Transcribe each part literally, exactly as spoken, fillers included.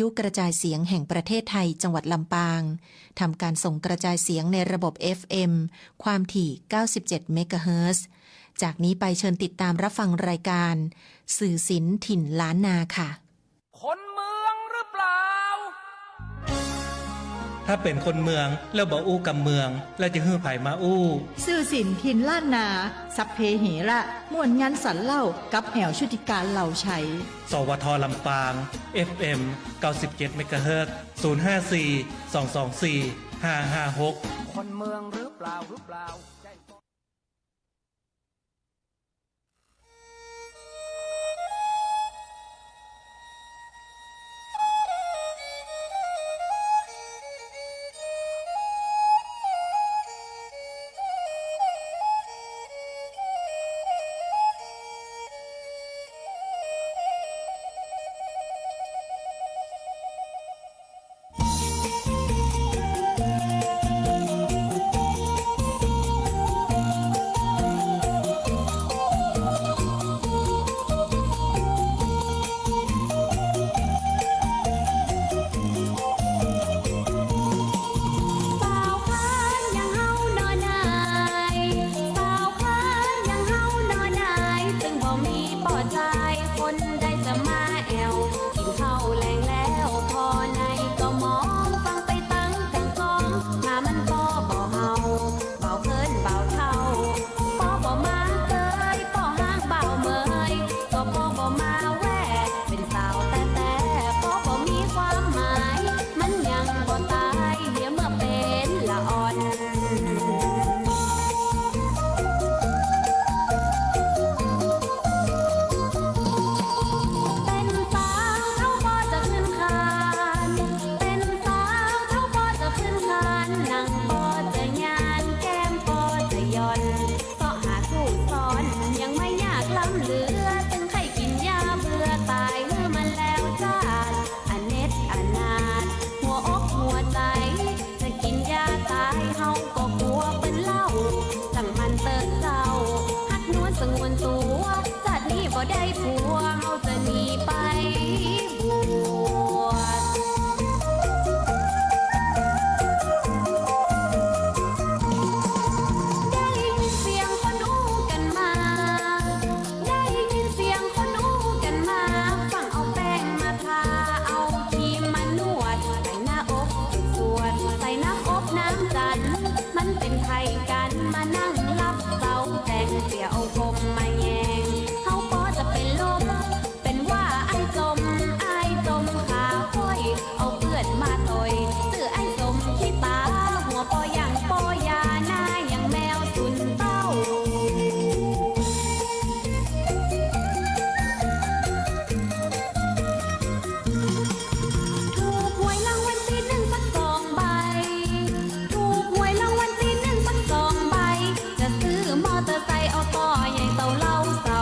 ยุกระจายเสียงแห่งประเทศไทย จังหวัดลำปาง ทำการส่งกระจายเสียงในระบบ เอฟ เอ็ม ความถี่ เก้าสิบเจ็ด เมกะเฮิรตซ์ จากนี้ไปเชิญติดตามรับฟังรายการ สื่อศิลป์ถิ่นล้านนาค่ะ คนเมืองหรือเปล่า ถ้าเป๋นคนเมืองแล้วบ่อู้กำเมือง แล้วจะหื้อใผมาอู้ สื่อศิลป์ถิ่นล้านนา สัพเพเหระ ม่วนงันสันเล่า กับแอ๋วชุติการ เหล่าไชย สวท ลำปาง เอฟ เอ็ม เก้าสิบเจ็ด เมกะเฮิรตซ์ ศูนย์ห้าสี่ สองสองสี่ ห้าห้าหก คนเมืองหรือเปล่า หรือเปล่า สาวขานอย่างเฮาหนอหนาย สาวขานอย่างเฮาหนอหนาย ตึงบ่มีป้อจาย คนใดจะมาแอ่ว กิ๋นข้าวแลงแล้ว ป้อในก็มอง ฟังไปตังก้างกอง ถ้ามันป้อบ่เฮา บ่าวเคิ้นบ่าวเฒ่า ป้อบ่มาเกย ป้อฮ้างบ่าวเหมย ก็ป้อบ่มาแว่ เป๋นสาวแต๊ๆ ป้อบ่มีความหมาย มันยังบ่ต๋าย เหียเมื่อเป๋นละอ่อน เป๋นสาวเฒ่าป้อจะขึ้นคาน เป๋นสาวเฒ่าป้อจะขึ้นคาน หนังป้อจะยาน แก้มป้อจะหย่อน เซาะหาคู่ซ้อน ยังไม่ยากล้ำเหลือ ตึงใค่กิ๋นยาเบื่อต๋าย หื้อมันแล้วจ๊าด อเน็จอนาถ หัวอกหัวใจ๋ จะกิ๋นยาต๋าย เฮาก็กั๋วเปิ้นเล่า จั่งมันเต๊อะเจ้า ฮักนวลสงวนตั๋ว จาตินี้บ่ได้ผัว เฮาจะหนีไปบวช ได้ยินเสียงคนอู้กั๋นมา ได้ยินเสียงคนอู้กั๋นมา ฟั่งเอาแป้งมาทา เอาครีมมานวด ใส่หน้าอกสวด ใส่น้ำอบน้ำจั๋น มันเป๋นใผกั๋น มานั่งลับเซา แต่งเสียเอาผมมาแยง เฮาป้อจะเป๋นลม เป๋นว่าอ้ายจม อ้ายจมขาค่อย เอาเปื้อนมาต่อย จื้ออ้ายสมขี้ต๋า หัวป้อยังป้อยา หน้ายังแมวสุนเต้า ถูกหวยรางวัลตี้นึ่งสักสองใบ ถูกหวยรางวัลตี้นึ่งสักสองใบ จะซื้อมอเตอร์ไซค์เอาต่อใหญ่เต้าเล้าเศร้า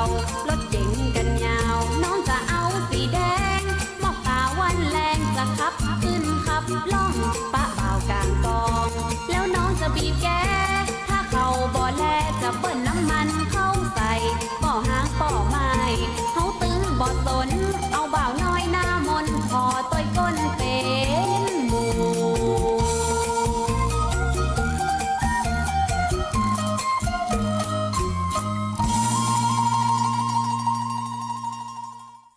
รถเก๋งกั๋นยาว น้องจะเอาสีแดง มอบต๋าวันแลง จะขับขึ้นขับล่อง ปะบ่าวก๋างกอง แล้วน้องจะบีบแก ถ้าเขาบ่แล จะเปิ้ลน้ำมันเข้าใส่ ป้อฮ้างป้อไม้ เฮาตึงบ่สน เอาบ่าวน้อยหน้ามน ขอต่อยก้นเป๋นหมู่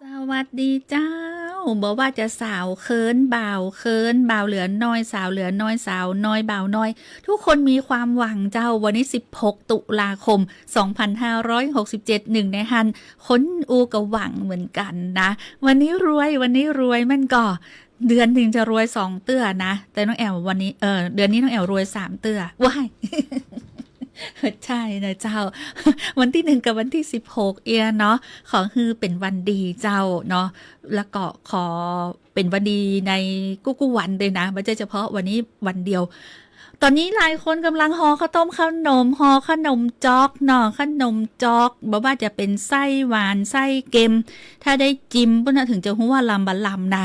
สวัสดีเจ้า บ่ว่าจะสาวเคิ้น บ่าวเคิ้น บ่าวเหลือน้อย สาวเหลือน้อย สาวน้อย บ่าวน้อย ทุกคนมีความหวังเจ้า วันนี้สิบหกตุลาคม สองพันห้าร้อยหกสิบเจ็ด นึ่งในหั้น คนอู้ก็หวังเหมือนกั๋นนะ วันนี้รวย วันนี้รวย มันก็ เดือนนึ่งจะรวยสองเตื้อนะ แต่น้องแอ๋ววันนี้ เอ่อ เดือนนี้น้องแอ๋วรวยสามเตื้อ ว้าย ใจ้นะเจ้า วันตี้นึ่งกับวันตี้สิบหกเอี้ยเนาะ ขอหื้อเป๋นวันดีเจ้าเนาะ แล้วก็ขอเป๋นวันดีในกู้ๆวันเลยนะ บ่ใจ้เฉพาะวันนี้วันเดียว ต๋อนนี้หลายคนก่ำลังห่อข้าวต้มข้าวหนม ห่อขนมจ๊อกเนาะ ขนมจ๊อก บ่ว่าจะเป๋นไส้หวานไส้เค็ม ถ้าได้จิมปุ้นน่ะ เถิงจะฮู้ว่าลำบ่ลำนะ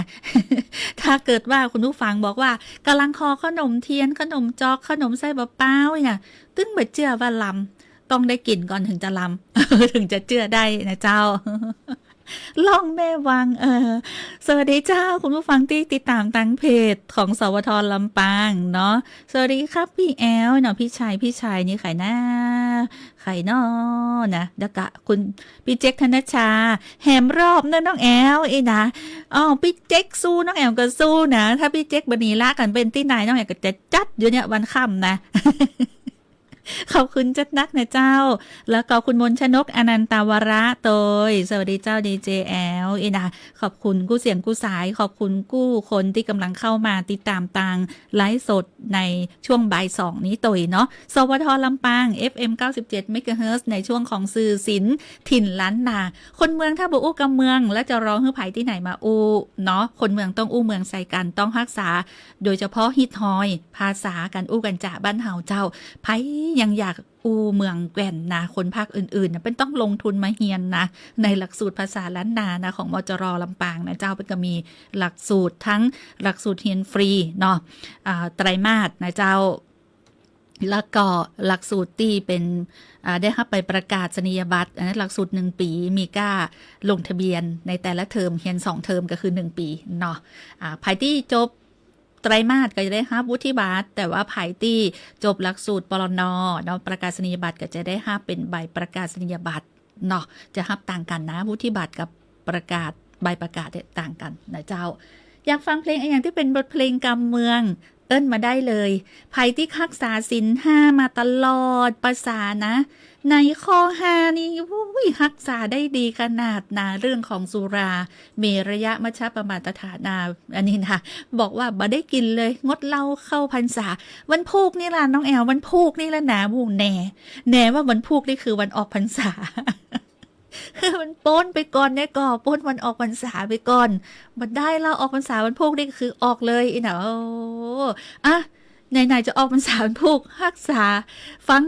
ถ้าเกิดว่าคุณผู้ฟังบอกว่าก่ำลังห่อขนมเทียน ขนมจ๊อก ขนมไส้บ่ป๊าวเนี่ย ตึงบ่เจื้อว่าลำ ต้องได้กิ๋นก่อนเถิงจะลำ เถิงจะเจื้อได้นะเจ้า ล่องแม่วัง เออ สวัสดีเจ้า คุณผู้ฟังตี้ติดต๋ามตางเพจของ สวท ลำปางเนาะ สวัสดีครับปี้แอลเนาะ ปี้ชัย ปี้ชัยนี่ใผน้า ใผน้อนะ แล้วก็คุณปี้เจ๊ก ธนชชา แหมรอบเนาะน้องแอลอี้นะ อ้อ ปี้เจ๊กสู้ น้องแอลก็สู้นะ ถ้าปี้เจ๊กบ่หนีละกั๋นเป๋นตี้ไหน น้องแอลก็จะจัดอยู่เนี่ยวันค่ำนะ ขอบคุณจัดนักนะเจ้า แล้วก็คุณมนชนก อนันตาวระ โตย สวัสดีเจ้า ดีเจแอลอี้นะ ขอบคุณกู้เสียงกู้สาย ขอบคุณกู้คนตี้ก่ำลังเข้ามาติดต๋ามตางไลฟ์สดในช่วงบ่ายสองนี้โตยเนาะ สวท ลำปาง เอฟเอ็ม เก้าสิบเจ็ด เมกะเฮิรตซ์ ในช่วงของสื่อศิลป์ถิ่นล้านนา คนเมืองถ้าบ่อู้กำเมือง แล้วจะรอหื้อใผตี้ไหนมาอู้เนาะ คนเมืองต้องอู้เมืองใส่กั๋น ต้องฮักษา โดยเฉพาะฮิตฮอยภาษาก๋านอู้ก๋านจ๋าบ้านเฮาเจ้า ใผยังอยากอู้เมืองแก่นนะ คนภาคอื่นๆ นะ เปิ้นต้องลงทุนมาเฮียนนะ ในหลักสูตรภาษาล้านนานะ ของ มจร ลำปางนะเจ้า เปิ้นก็มีหลักสูตร ตึงหลักสูตรเฮียนฟรีเนาะ อ่า ไตรมาสนะเจ้า แล้วก็หลักสูตรตี้เป๋น อ่า ได้ฮับใบประกาศนียบัตร อันนั้นหลักสูตรหนึ่งปี๋ มีก้าลงทะเบียนในแต่ละเทอม เฮียนสองเทอมก็คือหนึ่งปี๋เนาะ อ่า ใผตี้จบ ไตรมาสก็จะได้ฮับวุฒิบัตร แต่ว่าใผตี้จบหลักสูตร ปรน เนาะ ประกาศนียบัตรก็จะได้ฮับเป๋นใบประกาศนียบัตรเนาะ จะฮับต่างกั๋นนะ วุฒิบัตรกับประกาศ ใบประกาศเนี่ยต่างกั๋นนะเจ้า อยากฟังเพลงอะหยังตี้เป๋นบทเพลงกำเมือง เอิ้นมาได้เลย ใผตี้ฮักษาศีลห้ามาตลอด ประสานะ ในข้อห้านี่ อุ้ย ฮักษาได้ดีขนาดนะ เรื่องของสุรา เมรยะ มัชฌะปมาทฐานา อันนี้นะ บอกว่าบ่ได้กิ๋นเลย งดเหล้าเข้าพรรษา วันพูกนี่ล่ะน้องแอล วันพูกนี่ล่ะนะ อู้ แหน่ แหน่ว่าวันพูกนี่คือวันออกพรรษา มันป๊นไปก่อนเนี่ยก่อ ป๊นวันออกพรรษาไปก่อน บ่ได้ละ ออกพรรษาวันพูกนี่คือออกเลยอี้นะ โอ้ อะ ไหนๆ จะออกพรรษาวันพูก ฮักษาฟัง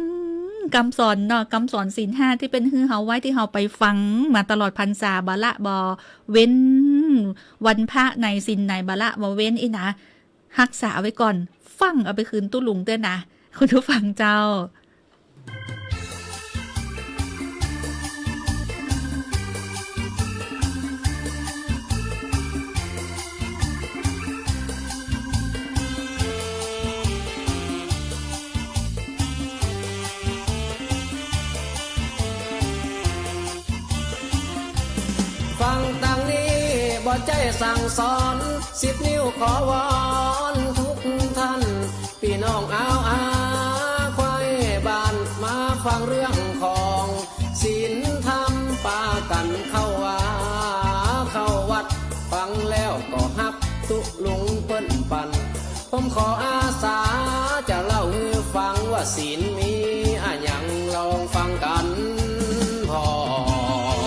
กำสอนเนาะ กำสอนศีลห้าตี้เปิ้นหื้อเฮาไว้ ตี้เฮาไปฟังมาตลอดพรรษา บ่ละบ่เว้น วันพระไหนศีลไหนบ่ละบ่เว้นอี้นะ ฮักษาเอาไว้ก่อน ฟังเอาไปคืนตุ๊ลุงเตื้อนะ คุณผู้ฟังเจ้า ฟังตางนี้บ่ใจ้สั่งสอน สิบนิ้วขอวอนทุกท่าน ปี้น้องอาวอาควายบ้าน มาฟังเรื่องของศีลธรรม ปากั๋นเข้าว่าเข้าวัด ฟังแล้วก็ฮับตุ๊ลุงเปิ้นปัน ผมขออาสาจะเล่าหื้อฟังว่าศีลมีอะหยัง ลองฟังกั๋นพ่อง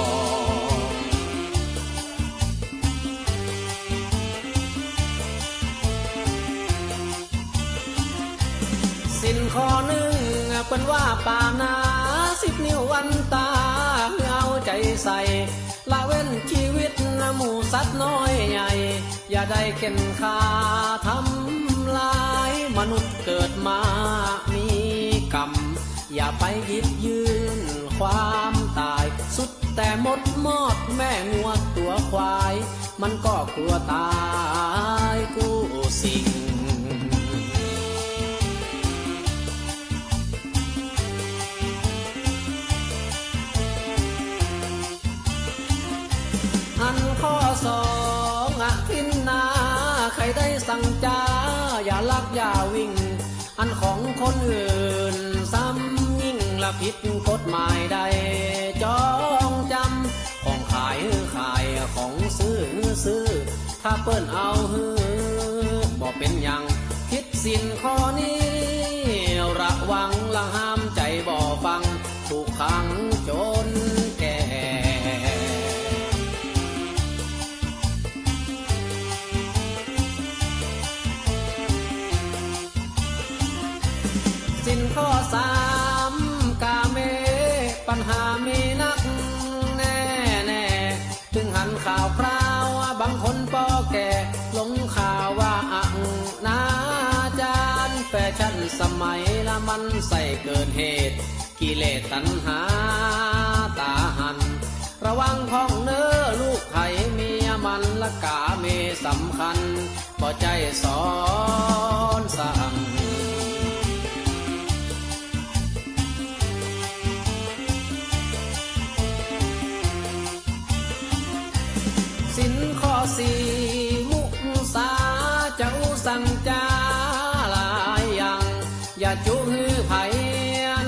ศีลข้อนึ่งเปิ้นว่าปานา สิบนิ้ววันตาหื้อเอาใจ๋ใส่ ละเว้นจีวิตหมู่สัตว์น้อยใหญ่ อย่าได้เข็นฆ่าทำลาย มนุษย์เกิดมามีกรรม อย่าไปหยิบยื่นความต๋าย สุดแต่มดมอดแม่งัวตั๋วควาย มันก็กลัวต๋ายกู้สิ่ง อันข้อสอง อทินนา ใค่ได้สั่งจ๋า อย่าลักอย่าวิ่ง อันของคนอื่นซ้ำยิ่งละผิดกฎหมายได้จองจำ ของขายหื้อขาย ของซื้อหื้อซื้อ ถ้าเปิ้นเอาหื้อบ่เป๋นหยัง ผิดศีลข้อนี้ ระวังละห้ามใจ๋บ่ฟัง ถูกขังจนแก่ ศีลข้อสาม กาเม ปัญหามีนักแน่แน่ ตึงหันข่าวคราวบางคนปอแก่ ลงข่าวว่าอะนาจาร แฟชั่นสมัยละมันใส่เกินเหตุ กิเลสตัณหาต๋าหัน ระวังพ่องเน้อลู ใผเมียมันละก๋าเมสำคัญ บ่ใจ้สอนสั่ง ศีลข้อสี่ มุสา จะอู้สั่งจ๋าหลายอย่าง อย่าจุหื้อใผ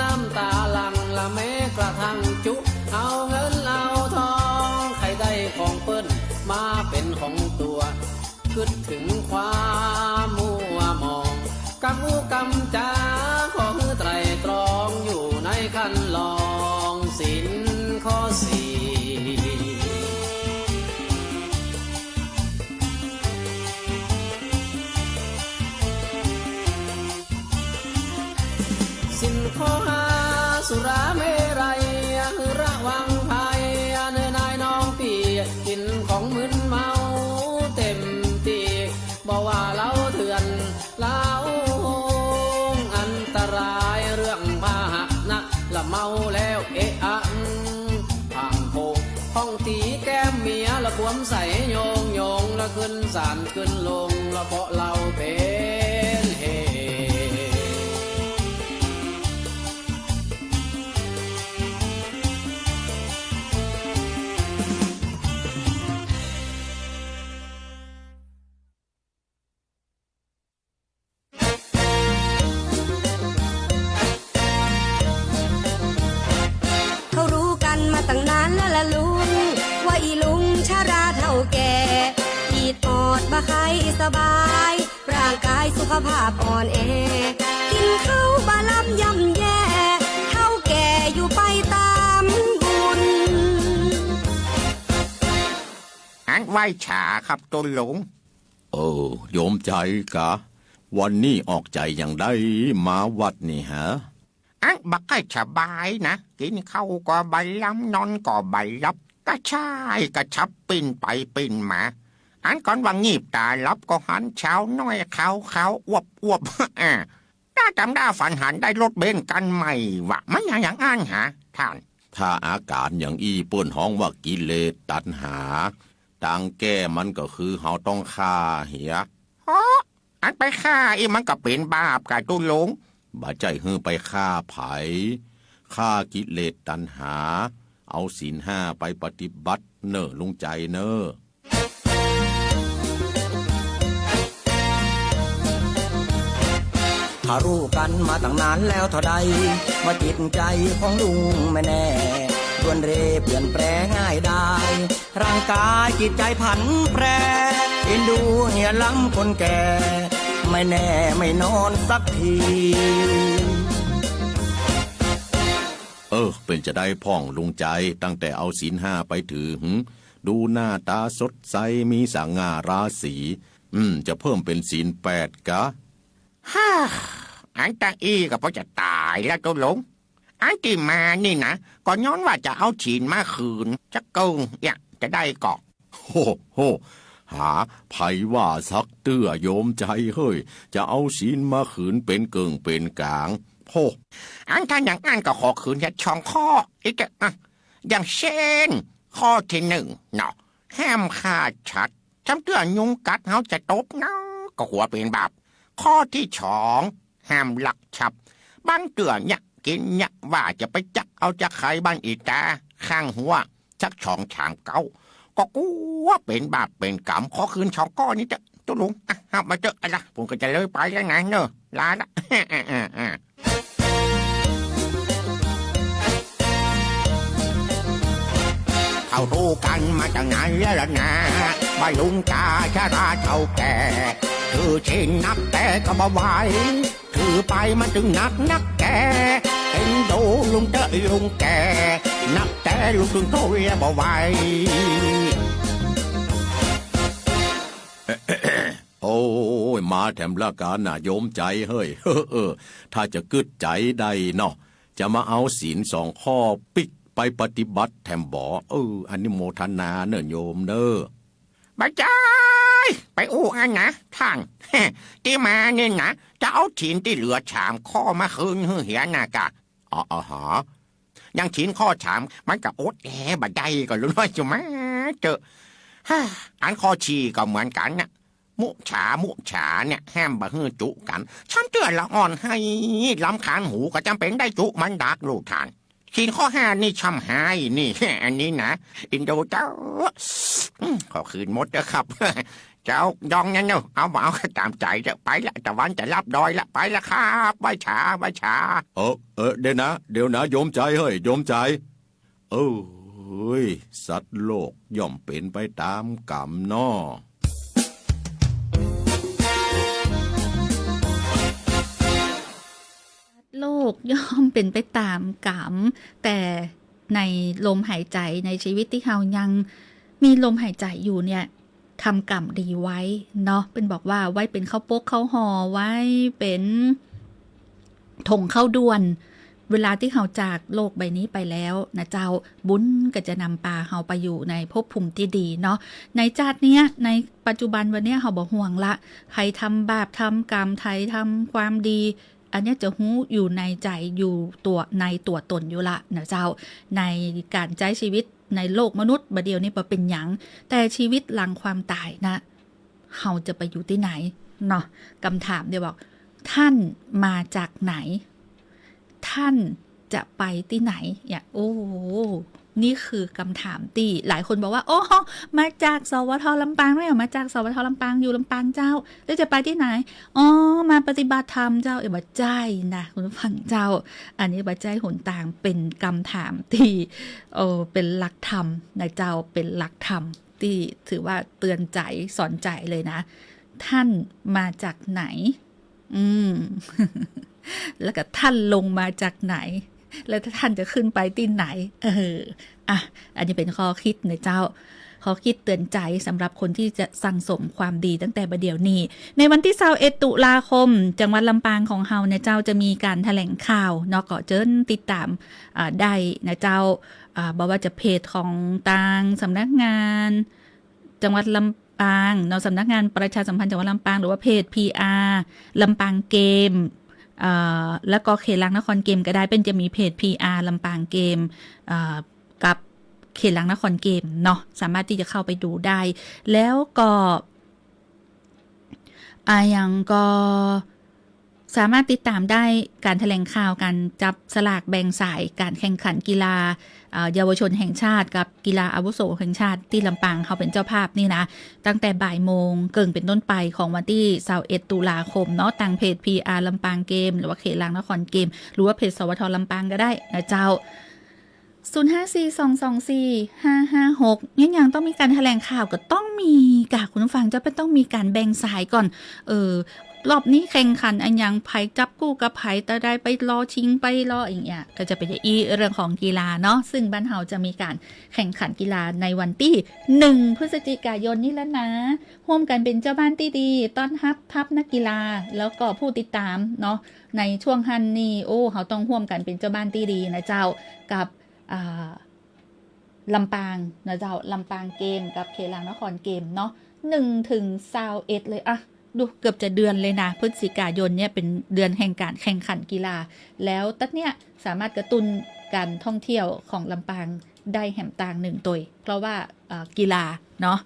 น้ำต๋าหลั่ง ละแม้กระทั่งจุเอาเงินเอาทอง ใค่ได้ของเปิ้นมาเป๋นของตั๋ว กึ๊ดเถิงความมัวหมอง กำอู้กำจ๋า ขอหื้อไตร่ตรอง อยู่ในคันลอง ศีลข้อสี่ ศีลข้อห้า สุราเมรัย ระวังภัย เน่อนายน้องปี้ กิ๋นของมึนเมาเต็มตี้ บ่ว่าเหล้าเถื่อน เหล้าหงส์ อันตรายเรื่องพาหนะ ละเมาแล้วเอะอะ พังโผ ห้องตี๋แก้มเมีย ละควมใส่โยงโยง ละขึ้นศาลขึ้นโลง ละเปาะเหล้าเป๋นเหตุ เขาฮู้กั๋นมาตั้งนานแล้วละลุง ว่าอี่ลุงชราเฒ่าแก่ อิดออดบ่ใค่สบาย ร่างก๋ายสุขภาพอ่อนแอ กิ๋นข้าวบ่ลำย่ำแย่ เฒ่าแก่อยู่ไปต๋ามบุญ อันไหว้สาครับตุ๊ลุง เออ โยมใจ๋กา วันนี้ออกใจ๋อย่างใดมาวัดนี่ฮะ อันบ่ใค่สบายนะ กิ๋นข้าวก็บ่ลำ นอนก็บ่หลับ กระช่ายกระฉับ ปิ้นไปปิ้นมา อันก่อนว่างีบต๋าหลับก็หันสาวน้อยขาวๆ อวบๆ อ่า ต๋าจ๋ำได้ฝันหันได้รถเบนซ์คันใหม่วะ มันหยังอย่างอั้นฮะต้าน ถ้าอาก๋านอย่างอี้เปิ้นฮ้องว่ากิเลสตัณหา ตางแก้มันก็คือเฮาต้องฆ่าเหีย ฮะ อันไปฆ่าอี้มันก็เป๋นบาปก่ะตุ๊ลุง บ่ใจ้หื้อไปฆ่าใผ ฆ่ากิเลสตัณหา เอาศีลห้าไปปฏิบัติเน่อลุงใจ๋เน่อ ถ้าฮู้กั๋นมาตั้งนานแล้วเท่าใด ว่าจิตใจ๋ของลุงไม่แน่ ด่วนเรเปลี่ยนแปลงง่ายดาย ร่างก๋ายจิตใจ๋ผันแปร เอ็นดูเหียล้ำคนแก่ ไม่แน่ไม่นอนสักที เออ เป๋นจาใดพ่องลุงใจ๋ ตั้งแต่เอาศีลห้าไปถือ หึ ดูหน้าต๋าสดใส มีสง่าราศี อืม จะเพิ่มเป๋นศีลแปดกา ฮ่า อันตะอี้ก็พอจะต๋ายแล้วตุ๊ลุง อันตี้มานี่นะ ก็ย้อนว่าจะเอาศีลมาคืนสักเกิ่ง เหีย จะได้ก่อ โฮ โฮ หา ใผว่าสักเตื้อโยมใจ๋เฮ้ย จะเอาศีลมาคืนเป๋นเกิ่งเป๋นก๋าง โฮ อันถ้าอย่างอั้นก็ขอคืนแค่สองข้อ อีกอะ อย่างเช่น ข้อตี้นึ่งเนาะ ห้ามฆ่าสัตว์ จำเตื้อยุงกัดเฮาจะตบเนาะ ก็กั๋วเป๋นบาป ข้อตี้สอง ห้ามลักทรัพย์ บางเตื้อเนี่ยกิ๋นเนี่ยว่าจะไปจักเอาจะไขบ้านอี่ต๋า ข้างหัว สักสองสามเก๊า ก็กั๋วเป๋นบาปเป๋นกรรม ขอคืนสองข้อนี้เต๊อะตุ๊ลุง อ่ะ หับมาเต๊อะ อะละ ผมก็จะเลยไปแล้วนะเน่อ ลาละ เขาฮู้กั๋นมาตั้งนานแล้วล่ะนะ ว่าลุงต๋าชราเฒ่าแก่ ถือศีลนักแต่ก็บ่ไหว ถือไปมันตึงหนักนักแก่ เอ็นดูลุงเต๊อะลุงแก่ นักแต่ลุงตึงโตเลียบ่ไหว โอ้ย มาแถมละกาน่ะโยมใจ๋เฮ้ย เออ ถ้าจะกึ๊ดใจ๋ได้เนาะ จะมาเอาศีลสองข้อปิ๊กไปปฏิบัติแถมบ่ เออ อนุโมทนาเน่อโยมเน่อ บ่ใจ้ ไปอู้อั้นนะต้าน ตี้มานี่นะ จะเอาศีลตี้เหลือสามข้อมาคืนหื้อเหียน่ะกา อะ อะหา อย่างศีลข้อสาม มันก็อดแลบ่ได้ก่อลุงน้อยจุ๊มะ เต๊อะ ฮ่า อันข้อสี่ก็เหมือนกั๋นนะ มุสา มุสาเนี่ย ห้ามบ่หื้อจุกั๋น ซ้ำเตื้อละอ่อนไห้ รำคาญหู ก็จ๋ำเป๋นได้จุมันดัก ลูกท่าน ศีลข้อห้านี่ซ้ำหายนี่ อันนี้นะ อินโดเจ้า อืม ขอคืนหมดเต๊อะครับ เจ้ายองเนี่ยเนาะ เอาบ่เอาก็ต๋ามใจ๋เต๊อะ ไปละ ตะวันจะลับดอยละ ไปละครับ ไหว้สา ไหว้สา เออ เออ เดี๋ยวนะ เดี๋ยวนะ โยมใจ๋เฮ้ย โยมใจ๋ เอ้ย สัตว์โลกย่อมเป๋นไปต๋ามก๋รรมเนาะ สัตว์โลกย่อมเป๋นไปต๋ามก๋รรม แต่ในลมหายใจ๋ ในชีวิตตี้เฮายังมีลมหายใจ๋อยู่เนี่ย ทำก๋รรมดีไว้เนาะ เปิ้นบอกว่าไว้เป๋นข้าวปกข้าวห่อ ไว้เป๋น ถงข้าวด่วน เวลาตี้เฮาจากโลกใบนี้ไปแล้วนะเจ้า บุญก็จะนำปาเฮาไปอยู่ในภพภูมิตี้ดีเนาะ ในจาติเนี้ย ในปัจจุบันวันเนี้ยเฮาบ่ห่วงละ ใผทำบาปทำก๋รรม ใผทำความดี อันเนี้ยจะฮู้อยู่ในใจ๋ อยู่ตั๋ว ในตั๋วต๋นอยู่ละนะเจ้า ในก๋านใจ๊ชีวิตในโลกมนุษย์บ่าเดี่ยวนี้บ่เป๋นหยัง แต่ชีวิตหลังความต๋ายนะ เฮาจะไปอยู่ตี้ไหนเนาะ กำถามเดี่ยวบอก ท่านมาจากไหน ท่านจะไปตี้ไหนเนี่ย โอ้โห นี่คือกำถามตี้หลายคนบอกว่า โอ้โห มาจาก สวท ลำปางเนี่ย มาจาก สวท ลำปาง อยู่ลำปางเจ้า แล้วจะไปตี้ไหน อ๋อ มาปฏิบัติธรรมเจ้า เอ้ย บ่ใจ้นะ คุณผู้ฟังเจ้า อันนี้บ่ใจ้หนตาง เป๋นกำถามตี้ เออ เป๋นหลักธรรมนะเจ้า เป๋นหลักธรรม ตี้ถือว่าเตือนใจ๋ สอนใจ๋เลยนะ ท่านมาจากไหน อืม แล้วก็ท่านลงมาจากไหน แล้วท่านจะขึ้นไปตี้ไหน เออ อ่ะ อันนี้เป๋นข้อคิดนะเจ้า ข้อคิดเตือนใจ๋สำหรับคนตี้จะสั่งสมความดีตั้งแต่บ่าเดี่ยวนี้ ในวันตี้ซาวเอ็ดตุลาคม จังหวัดลำปางของเฮาเนี่ยเจ้า จะมีก๋านแถลงข่าวเนาะ ก็เจิญติดต๋าม อ่า ได้นะเจ้า อ่า บ่ว่าจะเพจของตางสำนักงาน จังหวัดลำปางเนาะ สำนักงานประชาสัมพันธ์จังหวัดลำปาง หรือว่าเพจ พีอาร์ ลำปางเกม เอ่อ แล้วก็เขตหลวงนครเกมก็ได้ เปิ้นจะมีเพจ พีอาร์ ลำปางเกม เอ่อ กับเขตหลวงนครเกมเนาะ สามารถตี้จะเข้าไปดูได้ แล้วก็ อ่า อย่างก็ สามารถติดต๋ามได้ก๋านแถลงข่าวก๋านจับสลากแบ่งสายก๋านแข่งขันกีฬา เอ่อ เยาวชนแห่งชาติกับกีฬาอาวุโสแห่งชาติตี้ลำปาง เฮาเป๋นเจ้าภาพนี่นะ ตั้งแต่บ่ายโมงเกิ่งเป๋นต้นไปของวันตี้ซาวเอ็ดตุลาคมเนาะ ตางเพจ พีอาร์ ลำปางเกม หรือว่าเขตหลวงนครเกม หรือว่าเพจ สวท ลำปางก็ได้นะเจ้า ศูนย์ห้าสี่สองสองสี่ห้าห้าหก ยัง ยังต้องมีก๋านแถลงข่าว ก็ต้องมีก่ะคุณผู้ฟังเจ้า เปิ้นต้องมีก๋านแบ่งสายก่อน เออ รอบนี้แข่งขันอะหยัง ใผจับกู้กับใผ ตาใดไปรอชิง ไปรออะหยังเนี้ย ก็จะเป๋นอี้เรื่องของกีฬาเนาะ ซึ่งบ้านเฮาจะมีก๋านแข่งขันกีฬาในวันตี้หนึ่งพฤศจิกายนนี่แล้วนะ ฮ่วมกั๋นเป๋นเจ้าบ้านตี้ดี ต้อนฮับทัพนักกีฬา แล้วก็ผู้ติดต๋ามเนาะ ในช่วงหั้นนี่ โอ้ เฮาต้องฮ่วมกั๋นเป๋นเจ้าบ้านตี้ดีนะเจ้า กับ อ่า ลำปางนะเจ้า ลำปางเกมกับเขตหลวงนครเกมเนาะ หนึ่งถึงซาวเอ็ดเลยอะ ดูเกือบจะเดือนเลยนะ พฤศจิกายนเนี่ยเป๋นเดือนแห่งก๋านแข่งขันกีฬา แล้วตั๊ดเนี่ยสามารถกระตุ้นก๋านท่องเที่ยวของลำปางได้แหมตางนึ่งตวย เพราะว่า เอ่อ กีฬาเนาะ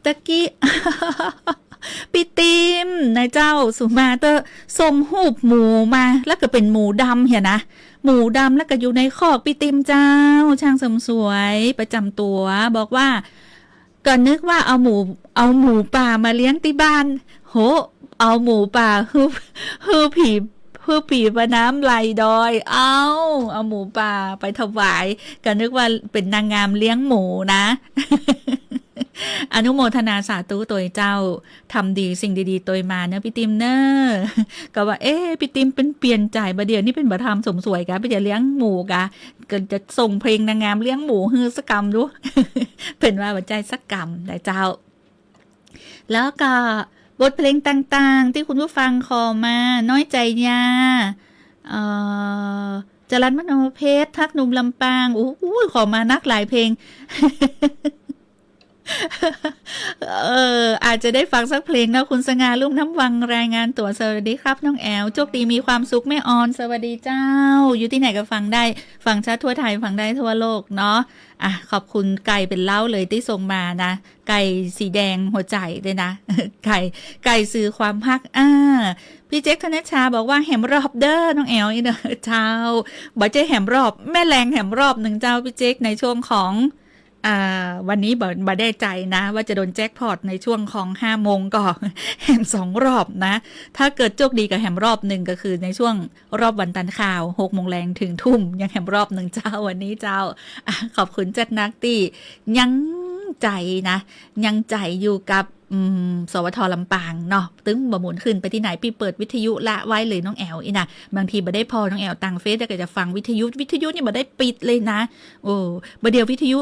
ตะกี้ ปี้ติมนะเจ้า สุมาเต๊อะ ส่งฮูปหมูมา แล้วก็เป๋นหมูดำเหียนะ หมูดำแล้วก็อยู่ในคอก ปี้ติมเจ้า ช่างเสริมสวยประจ๋ำตั๋ว บอกว่า ก็นึกว่าเอาหมู เอาหมูป่ามาเลี้ยงตี้บ้าน โห เอาหมูป่า หื้อ หื้อผี หื้อผีประน้ำไหลดอย เอา เอาหมูป่าไปถวาย ก็นึกว่าเป๋นนางงามเลี้ยงหมูนะ อนุโมทนาสาธุตวยเจ้า ทำดีสิ่งดีๆ ตวยมาเนอะปี้ติมเนอะ ก็ว่า เอ๊ะ ปี้ติมเปิ้นเปลี่ยนใจ๋ บ่าเดี่ยวนี้เปิ้นบ่ทำเสริมสวยกะ เปิ้นจะเลี้ยงหมูกะ ก็จะส่งเพลงนางงามเลี้ยงหมูหื้อสักกำดู เปิ้นว่าบ่ใจ้สักกำนะเจ้า แล้วก็บทเพลงต่างๆ ตี้คุณผู้ฟังขอมา น้อยใจ๋ยา เอ่อ จรัญมโนเพชร ฮักหนุ่มลำปาง โอ้โห ขอมานักหลายเพลง เออ อาจจะได้ฟังสักเพลงเนาะ คุณสง่า ลุ่มน้ำวัง รายงานตั๋ว สวัสดีครับน้องแอ๋ว โชคดีมีความสุขแม่ออน สวัสดีเจ้า อยู่ตี้ไหนก็ฟังได้ ฟังชัดทั่วไทย ฟังได้ทั่วโลกเนาะ อ่ะ ขอบคุณไก่เป๋นเล้าเลยตี้ส่งมานะ ไก่สีแดงหัวใจ๋เลยนะ ไก่ ไก่สื่อความฮัก อ่า พี่เจ๊กธนชชาบอกว่าแหมรอบเด้อน้องแอ๋ว อีเด้อ เจ้า บ่ใจ้แหมรอบ แม่แลงแหมรอบนึ่งเจ้า พี่เจ๊ก ในช่วงของ อ่า วันนี้บ่ บ่แน่ใจ๋นะ ว่าจะโดนแจ็คพอตในช่วงของห้าโมงก่อ แหมสองรอบนะ ถ้าเกิดโชคดีก็แหมรอบนึ่ง ก็คือในช่วงรอบวันตันข่าว หกโมงแลงเถิงทุ่ม ยังแหมรอบนึ่งเจ้า วันนี้เจ้า อ่ะ ขอบคุณจัดนักตี้ยังใจ๋นะ ยังใจ๋อยู่กับ อืม สวท ลำปางเนาะ ตึงบ่หมุนขึ้นไปตี้ไหน ปี้เปิดวิทยุละไว้เลยน้องแอ๋ว อีน่ะ บางทีบ่ได้ผ่อน้องแอ๋วตางเฟซ แล้วก็จะฟังวิทยุ วิทยุนี่บ่ได้ปิดเลยนะ โอ้ บ่าเดี่ยววิทยุ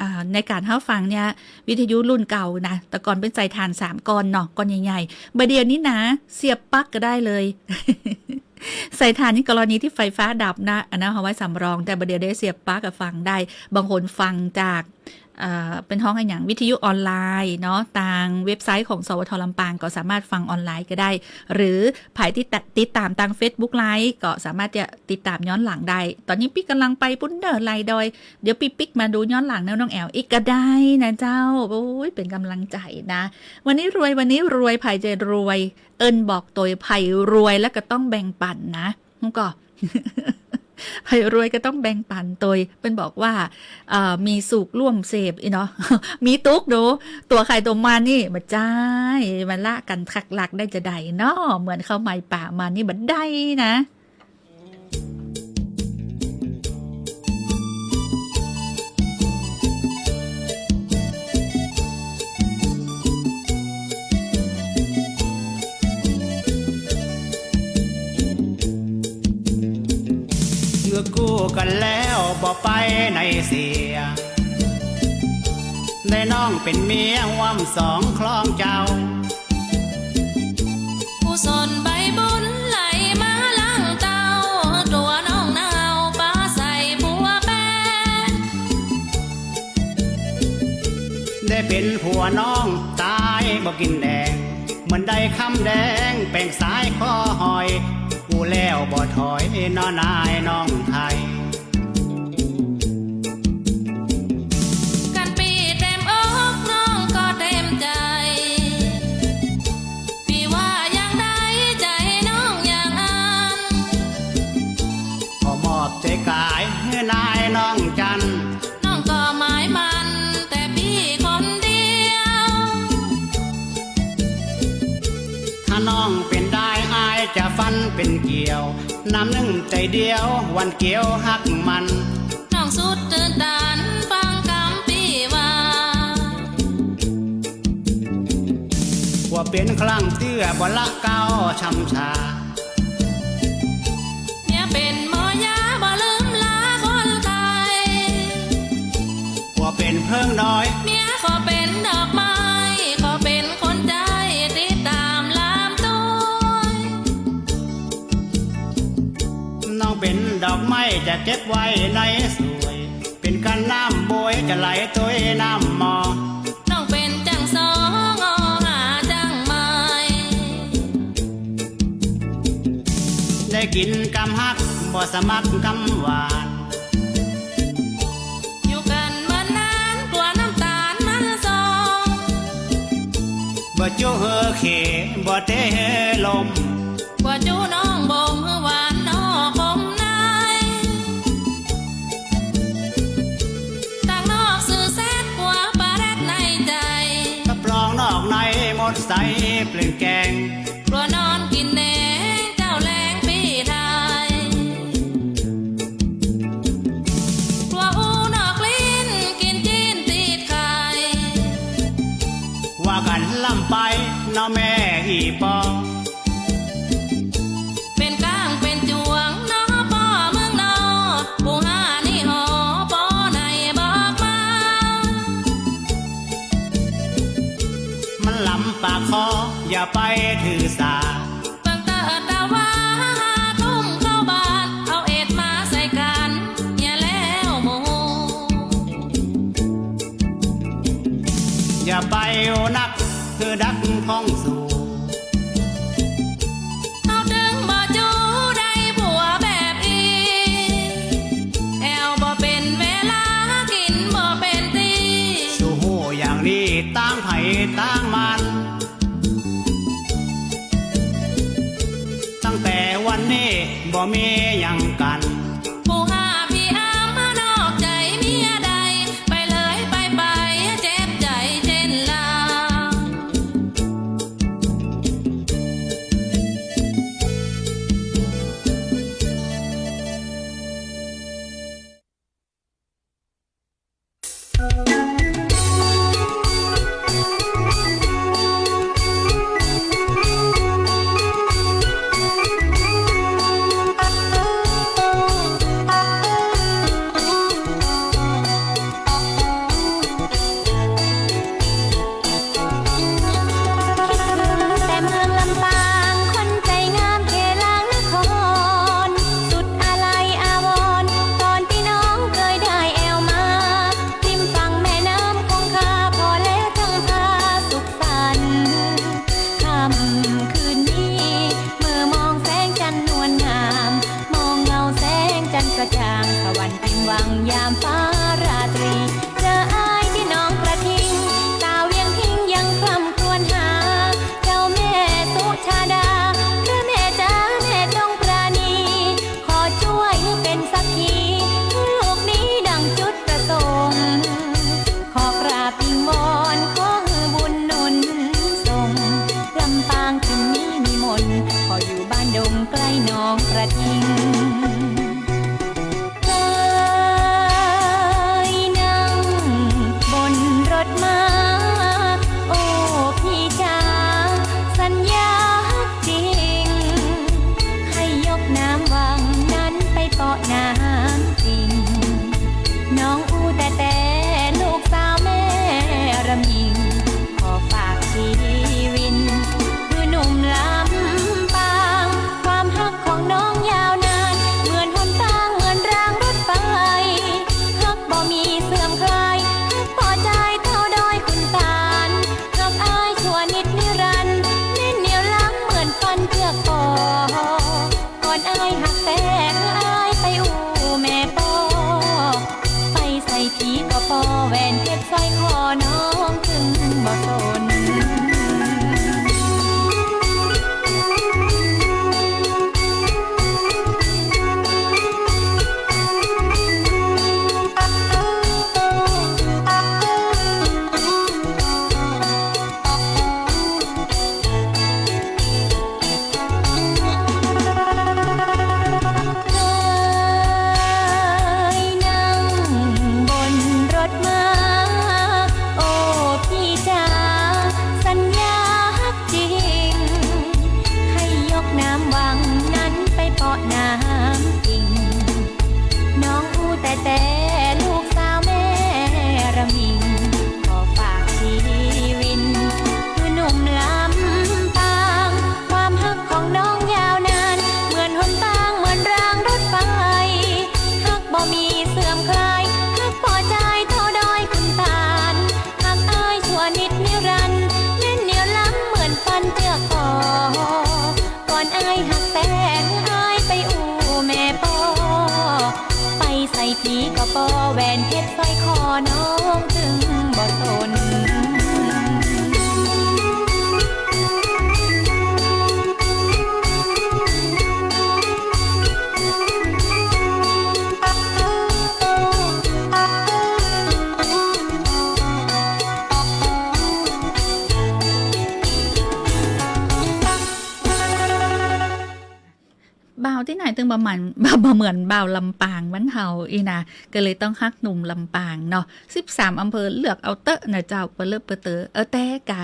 อ่า ในก๋านเฮาฟังเนี่ย วิทยุรุ่นเก่านะ แต่ก่อนเป๋นสายถ่านสามก้อนเนาะ ก้อนใหญ่ๆ บ่าเดี่ยวนี้นะ เสียบปลั๊กก็ได้เลย สายถ่านนี่กรณีตี้ไฟฟ้าดับนะ อันนั้นเอาไว้สำรอง แต่บ่าเดี่ยวได้เสียบปลั๊กก็ฟังได้ บางคนฟังจาก อ่า เป๋นฮ้องอะหยัง วิทยุออนไลน์เนาะ ตางเว็บไซต์ของ สวท ลำปาง ก็สามารถฟังออนไลน์ก็ได้ หรือใผตี้ติดต๋ามตางเฟซบุ๊กไลฟ์ ก็สามารถจะติดต๋ามย้อนหลังได้ ต๋อนนี้ปี้ก่ำลังไปปู๊นเน่อ ไหล่ดอย เดี๋ยวปี้ปิ๊กมาดูย้อนหลังแนวน้องแอ๋วอีกก็ได้นะเจ้า โอ้ย เป๋นก๋ำลังใจ๋นะ วันนี้รวย วันนี้รวย ใผจะรวย เอิ้นบอกตวย ใผรวยแล้วก็ต้องแบ่งปั๋นนะ แล้วก็ ใผรวยก็ต้องแบ่งปั๋นตวย เปิ้นบอกว่า เอ่อ มีสุขร่วมเสพ อีเนาะ มีตุ๊กข์เนาะ ตั๋วใค่ตั๋วมันนี่ บ่ใจ้ มาละกั๋นคักลักได้จะใดเนาะ เหมือนข้าวไหม้ป่ามันนี่บ่ได้นะ เมื่อกู้กั๋นแล้วบ่ไปไหนเสีย ได้น้องเป๋นเมียฮ่วมสองครองเจ้า กุศลใบบุญไหลมาหลังเต้า ตั๋วน้องเน่าปาใส่ผัวแปง ได้เป๋นผัวน้องต๋ายบ่กิ๋นแดง เหมือนได้คำแดงแป๋งสายคอหอย กู้แล้วบ่ถอยเนาะนายน้องไทย กั๋นปี้เต๋มอกน้องก็เต๋มใจ๋ ปี้ว่าอย่างใดใจ๋น้องอย่างอั้น ขอมอบใจ๋ก๋ายหื้อนายน้องจัน น้องก็หมายมั่นแต่ปี้คนเดียว ถ้าน้องเป๋นได้อ้ายจะฟันเป๋นเกวียว น้ำนึ่งใจ๋เดียวหวันเกวียวฮักมัน น้องสุดตื่นตันฟังกำปี้ว่า ว่าเป๋นครั้งเตื้อบ่ละเก้าช้ำชา เมียเป๋นหมอยาบ่ลืมลาคนไข้ ว่าเป๋นเพิ่งน้อย เมียขอเป๋นดอกไม้ ขอเป๋นคนใจ๋ติดต๋ามลามตวย น้องเป๋นดอกไม้จะเก็บไว้ในสวย เป๋นก้านน้ำบวยจะไหลตวยน้ำหมอ น้องเป๋นจั้งสองอหาจั้งไม้ ได้กิ๋นกำฮักบ่สมัครกำหวาน อยู่กั๋นเมินนานกั๋วน้ำต๋าลมันส่ง บ่จุหื้อเข บ่เตหื้อลม กั๋วจุน้องบ่มหื้อหวานนอกคมใน ตางนอกซื่อแซดกั๋วปาแร็ดในใจ๋ รับรองนอกในหมดใสเปล่งแกง กั๋วนอนกิ๋นแหนงเจ้าแลงปี้ไทย กั๋วอู้นอกลิ้นกิ๋นจีนติดไข่ ว่ากั๋นล้ำไปเนาะแม่อี่ปอ เป๋นก้างเป๋นจ๋วงเนาะป้อเมืองนอก ผู้หานี่หอป้อไหนบอกมา มันล้ำปากคออย่าไปถือสา ตั้งแต่ตะวาห้าทุ่มเข้าบ้าน เอาเอ็ดมาใส่กั๋น เหียแล้วหมู่ เ เร็วนัก คือดักท้องสู่ เฮาตึงบ่จู้ได้ผัวแบบอี้ แอ่วบ่เป๋นเวลา กิ๋นบ่เป๋นตี้ สู่ฮู้อย่างนี้ ตางใผตางมัน ตั้งแต่วันนี้บ่มีหยังกั๋น ผู้ห้าพี่อามมานอกใจ๋เมียใด ไปเลยไปไป เจ็บใจ๋เจ้นลาง คิดเถิงแต่เมืองลำปาง คนใจ๋งามเขลางนคร สุดอาลัยอาวรณ์ ต๋อนตี้น้องเกยได้แอ่วมา ริมฝั่งแม่น้ำคงคา ผ่อแล้วจั้งผาสุขสันต์ ค่ำคืนนี้ เมื่อมองแสงจันทร์นวลงาม มองเงาแสงจันทร์กระจ่าง สวรรค์เพ็งวังยามฟ้าราตรี เจออ้ายตี้น้องกระทิง สาวเวียงพิงยังคร่ำครวญหา เจ้าแม่สุชาดา พระแม่จ๋าแม่จงปราณี ขอจ้วยหื้อเป๋นสักขี หื้อลูกนี้ดั่งจุดประสงค์ ขอกราบวิงวอน ขอหื้อบุญหนุนส่ง ลำปางถิ่นนี้มีมนต์ ขออยู่บ้านดงใกล้น้องกระทิง เอยนั่งบนรถม้า โอ้พี่จ๋า สัญญาฮักจริง ใค่ยกน้ำวังนั้นไปเปาะน้ำปิง น้องอู้แต๊ๆ ลูกสาวแม่ระมิง ขอฝากชีวิน หื้อหนุ่มลำปาง ความฮักของน้องยาวนาน เหมือนหนตาง เหมือนรางรถไฟ ฮักบ่มีเสื่อมคลาย ฮักผ่อจายเต้าดอยขุนตาล ฮักอ้ายชั่วนิจนิรันดร์ แน่นเหนียวล้ำเหมือนฟันเจือกปอ ก่อนอ้ายฮักแต๊ อ้ายไปอู้แม่ป้อ ไปใส่ผีก็ปอ แหวนเพชรสร้อยคอน้องจึงบ่สน เอยนั่งบนรถม้า โอ้พี่จ๋า สัญญาฮักจริง ใค่ยกน้ำวังนั้นไปเปาะน้ำปิง น้องอู้แต๊ๆ ลูกสาวแม่ระมิง ขอฝากชีวิน หื้อหนุ่มลำปาง ความฮักของน้องยาวนาน เหมือนหนตาง เหมือนรางรถไฟ ฮักบ่มีเสื่อมคลาย ฮักผ่อจายเต้าดอยขุนตาล ฮักอ้ายชั่วนิจนิรันดร์ แน่นเหนียวล้ำเหมือนฟันเจือกปอ ก่อนอ้ายฮักแต๊ อ้ายไปอู้แม่ป้อ ไปใส่ผีก็ปอ แหวนเพชรสร้อยคอน้องจึงบ่สน บ่าวตี้ไหนตึงบ่เหมือน บ่เหมือนบ่าวลำปางบ้านเฮาอี้นะ ก็เลยต้องฮักหนุ่มลำปางเนาะ สิบสามอำเภอเลือกเอาเต๊อะนะเจ้า เปอเลิศเปอเต๋อ เออ แต๊กา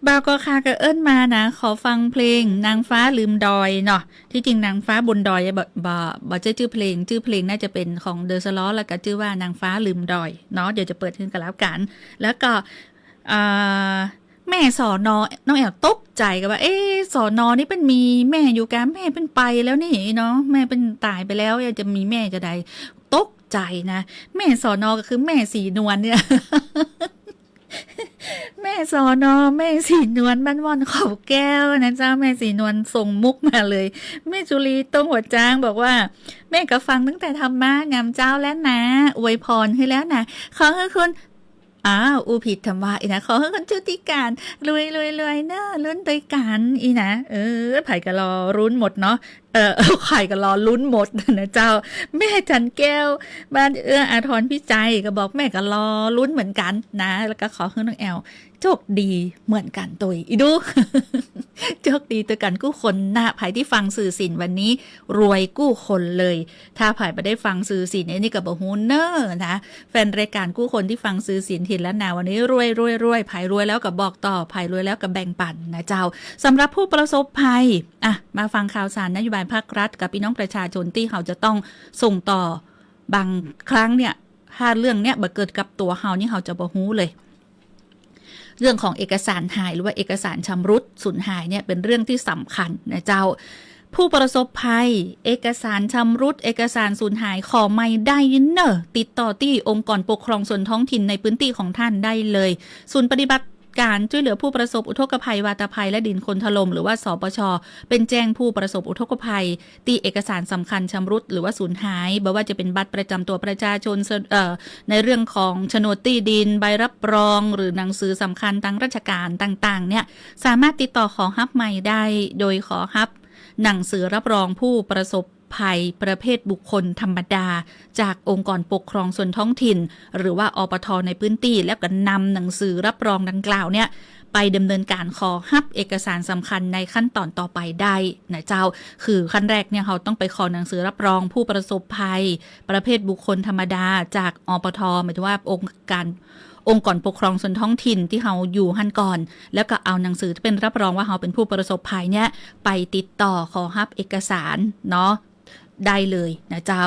บ่าวกอคาก็เอิ้นมานะ ขอฟังเพลงนางฟ้าลืมดอยเนาะ ตี้จริงนางฟ้าบนดอย บ่ บ่ บ่ใจ้จื้อเพลง จื้อเพลงน่าจะเป๋นของเดอะสลอธ แล้วก็จื้อว่านางฟ้าลืมดอยเนาะ เดี๋ยวจะเปิดหื้อกั๋นแล้วกั๋น แล้วก็ อ่า แม่สอนอ น้องแอ๋วตกใจ๋ก็ว่า เอ๊ะ สอนอนี่เปิ้นมีแม่อยู่กา แม่เปิ้นไปแล้วนี่เนาะ แม่เปิ้นต๋ายไปแล้ว ยังจะมีแม่จาใด ตกใจ๋นะ แม่สอนอก็คือแม่ศรีนวลเนี่ย แม่สอนอ แม่ศรีนวล บ้านม่อนเขาแก้วนะเจ้า แม่ศรีนวลส่งมุกมาเลย แม่จุลี ต้งหัวจ๊าง บอกว่า แม่ก็ฟังตั้งแต่ธรรมะงามเจ้าแล้วนะ อวยพรหื้อแล้วนะ ขอหื้อคุณ อ้าว อู้ผิดธรรมะอีกนะ ขอหื้อคุณชุติการ รวยรวยรวยเนอะ ลุ้นตวยกั๋น อีนะ เออ ใผก็รอลุ้นหมดเนาะ เออ ใผก็รอลุ้นหมดนะเจ้า แม่จันแก้ว บ้านเอื้ออาทรพิชัย ก็บอกแม่ก็รอลุ้นเหมือนกั๋นนะ แล้วก็ขอหื้อน้องแอล โชคดีเหมือนกั๋นตวย อีดู โชคดีตวยกั๋นกู้คนนะ ใผตี้ฟังสื่อศิลป์วันนี้ รวยกู้คนเลย ถ้าใผบ่ได้ฟังสื่อศิลป์ อันนี้ก็บ่ฮู้เน่อนะ แฟนรายก๋านกู้คนตี้ฟังสื่อศิลป์ถิ่นล้านนาวันนี้ รวยรวยรวย ใผรวยแล้วก็บอกต่อ ใผรวยแล้วก็แบ่งปั๋นนะเจ้า สำหรับผู้ประสบภัย อ่ะ มาฟังข่าวสารนโยบายภาครัฐกับพี่น้องประชาชนตี้เฮาจะต้องส่งต่อ บางครั้งเนี่ย ถ้าเรื่องเนี้ยบ่เกิดกับตั๋วเฮานี่ เฮาจะบ่ฮู้เลย เรื่องของเอกสารหายหรือว่าเอกสารชำรุดสูญหายเนี่ย เป๋นเรื่องตี้สำคัญนะเจ้า ผู้ประสบภัย เอกสารชำรุด เอกสารสูญหาย ขอใหม่ได้เน่อ ติดต่อตี้องค์กรปกครองส่วนท้องถิ่นในพื้นตี้ของต้านได้เลย ศูนย์ปฏิบัติก๋านจ้วยเหลือผู้ประสบอุทกภัยวาตภัยและดินโคลนถล่ม หรือว่า สปช เป๋นแจ้งผู้ประสบอุทกภัย ตี้เอกสารสำคัญชำรุดหรือว่าสูญหาย บ่ว่าจะเป๋นบัตรประจำตั๋วประชาชน เอ่อ ในเรื่องของโฉนดตี้ดิน ใบรับรอง หรือหนังสือสำคัญตางราชก๋านต่างๆ เนี่ย สามารถติดต่อขอฮับใหม่ได้ โดยขอฮับหนังสือรับรองผู้ประสบภัยประเภทบุคคลธรรมดา จากองค์กรปกครองส่วนท้องถิ่น หรือว่า อปท ในพื้นตี้ แล้วก็นำหนังสือรับรองดังกล่าวเนี่ย ไปดำเนินก๋านขอฮับเอกสารสำคัญในขั้นตอนต่อไปได้นะเจ้า คือขั้นแรกเนี่ย เฮาต้องไปขอหนังสือรับรองผู้ประสบภัยประเภทบุคคลธรรมดาจาก อปท หมายถึงว่าองค์การ องค์กรปกครองส่วนท้องถิ่นตี้เฮาอยู่หั้นก่อน แล้วก็เอาหนังสือตี้เป๋นรับรองว่าเฮาเป๋นผู้ประสบภัยเนี่ย ไปติดต่อขอฮับเอกสารเนาะ ได้เลยนะเจ้า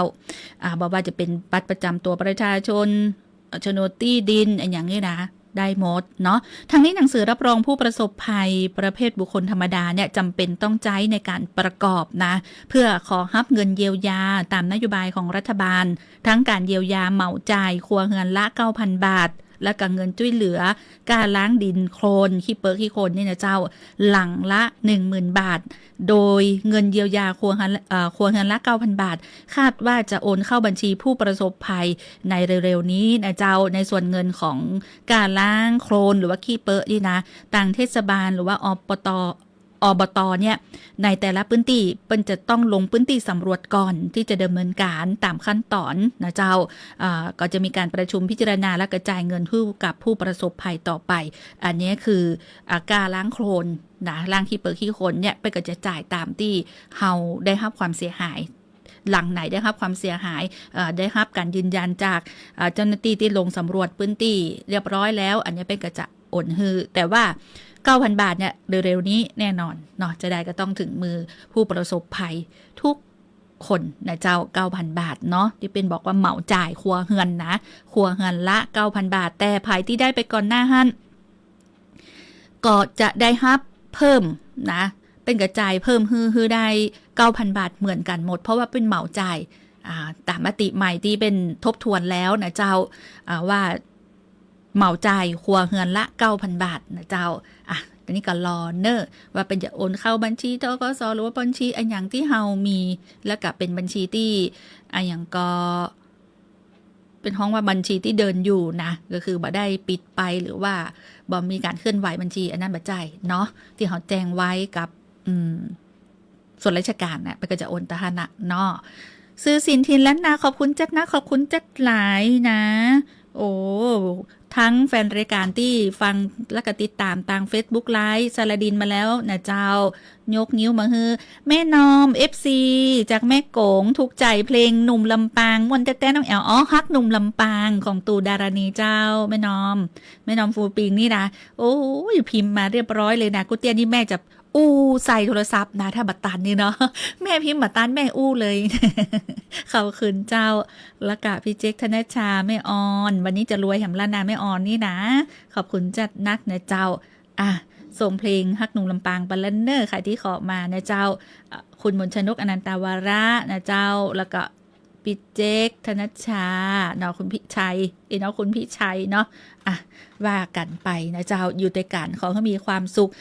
อ่า บ่ว่าจะเป๋นบัตรประจำตั๋วประชาชน โฉนดตี้ดิน อะหยังนี่นะ ได้หมดเนาะ ทั้งนี้หนังสือรับรองผู้ประสบภัยประเภทบุคคลธรรมดาเนี่ย จ๋ำเป๋นต้องใจ๊ในก๋านประกอบนะ เพื่อขอฮับเงินเยียวยาต๋ามนโยบายของรัฐบาล ทั้งก๋านเยียวยาเหมาจ่ายครัวเฮือนละ เก้าพันบาท และก็เงินจ้วยเหลือก้าล้างดินโคลน ขี้เปิ๊กขี้โคลนนี่นะเจ้า หลังละ หนึ่งหมื่นบาท โดยเงินเยียวยาครัวเฮือน เอ่อ ครัวเฮือนละ เก้าพันบาท คาดว่าจะโอนเข้าบัญชีผู้ประสบภัยในเร็วๆ นี้นะเจ้า ในส่วนเงินของก้าล้างโคลนหรือว่าขี้เปิ๊กนี่นะ ตางเทศบาลหรือว่า อปต อบต เนี่ย ในแต่ละพื้นตี้เปิ้นจะต้องลงพื้นตี้สำรวจก่อนตี้จะดำเนินก๋านต๋ามขั้นต๋อนนะเจ้า เอ่อ ก็จะมีก๋านประชุมพิจารณาและกระจายเงินหื้อกับผู้ประสบภัยต่อไป อันนี้คือ อ่า ก้าล้างโคลนนะ ล้างขี้เปิ๊กขี้โคลนเนี่ย เปิ้นก็จะจ่ายต๋ามตี้เฮาได้ฮับความเสียหาย หลังไหนได้ฮับความเสียหาย เอ่อ ได้ฮับก๋านยืนยันจาก เอ่อ เจ้าหน้าตี้ตี้ลงสำรวจพื้นตี้เรียบร้อยแล้ว อันนี้เปิ้นก็จะโอนหื้อ แต่ว่า เก้าพันบาทเนี่ย เร็วๆ นี้แน่นอนเนาะ จะได้ก็ต้องถึงมือผู้ประสบภัยทุกคนนะเจ้า เก้าพันบาทเนาะ ตี้เปิ้นบอกว่าเหมาจ่ายครัวเฮือนนะ ครัวเฮือนละ เก้าพันบาท แต่ใผตี้ได้ไปก่อนหน้าหั้น ก็จะได้ฮับเพิ่มนะ เปิ้นก็จ่ายเพิ่มหื้อ หื้อได้ เก้าพันบาทเหมือนกั๋นหมด เพราะว่าเปิ้นเหมาจ่าย อ่า ต๋ามมติใหม่ตี้เปิ้นทบทวนแล้วนะเจ้า อ่า ว่าเหมาจ่ายครัวเฮือนละ เก้าพันบาทนะเจ้า อ่ะ ต๋อนนี้ก็รอเน่อ ว่าเปิ้นจะโอนเข้าบัญชี ธ.ก.ส. หรือว่าบัญชีอะหยังตี้เฮามี แล้วก็เป๋นบัญชีตี้ อะหยังก็ เปิ้นฮ้องว่าบัญชีตี้เดินอยู่นะ ก็คือบ่ได้ปิดไป หรือว่าบ่มีก๋านเคลื่อนไหวบัญชี อันนั้นบ่ใจ้เนาะ ตี้เฮาแจ้งไว้กับ อืม ส่วนราชก๋านน่ะ เปิ้นก็จะโอนตางหั้นน่ะเนาะ สื่อสินถิ่นล้านนา ขอบคุณจัดนัก ขอบคุณจัดหลายนะ โอ้ ทั้งแฟนรายก๋านตี้ฟังและก็ติดต๋ามตางเฟซบุ๊กไลฟ์ สารดินมาแล้วนะเจ้า ยกนิ้วมาหื้อ แม่นอม เอฟซี จากแม่โก๋ง ถูกใจ๋เพลงหนุ่มลำปาง ม่วนแต๊ๆ น้องแอ๋ว อ๋อ ฮักหนุ่มลำปาง ของตู่ดาราณีเจ้า แม่นอม แม่นอม ฟูปิงนี่นะ โอ้ย พิมพ์มาเรียบร้อยเลยนะ กู้เตี้ยนี่แม่จะอู้ใส่โทรศัพท์นะ ถ้าบ่ตันนี่เนาะ แม่พิมพ์บ่ตัน แม่อู้เลย ขอบคุณเจ้า แล้วก็พี่เจ๊ก ธนชชา แม่ออน วันนี้จะรวยแหมละนา แม่ออนนี่นะ ขอบคุณจัดนักนะเจ้า อ่ะ ส่งเพลงฮักหนุ่มลำปางไปแล้วเน่อ ใผตี้ขอมานะเจ้า อ่ะ คุณมนชนก อนันตาวาระนะเจ้า แล้วก็ ปิเจ๊ก ธนัชชา เนาะ คุณพิชัย เอ้ย เนาะ คุณพิชัยเนาะ อ่ะ ว่ากั๋นไปนะเจ้า อยู่ตวยกั๋น ขอหื้อมีความสุข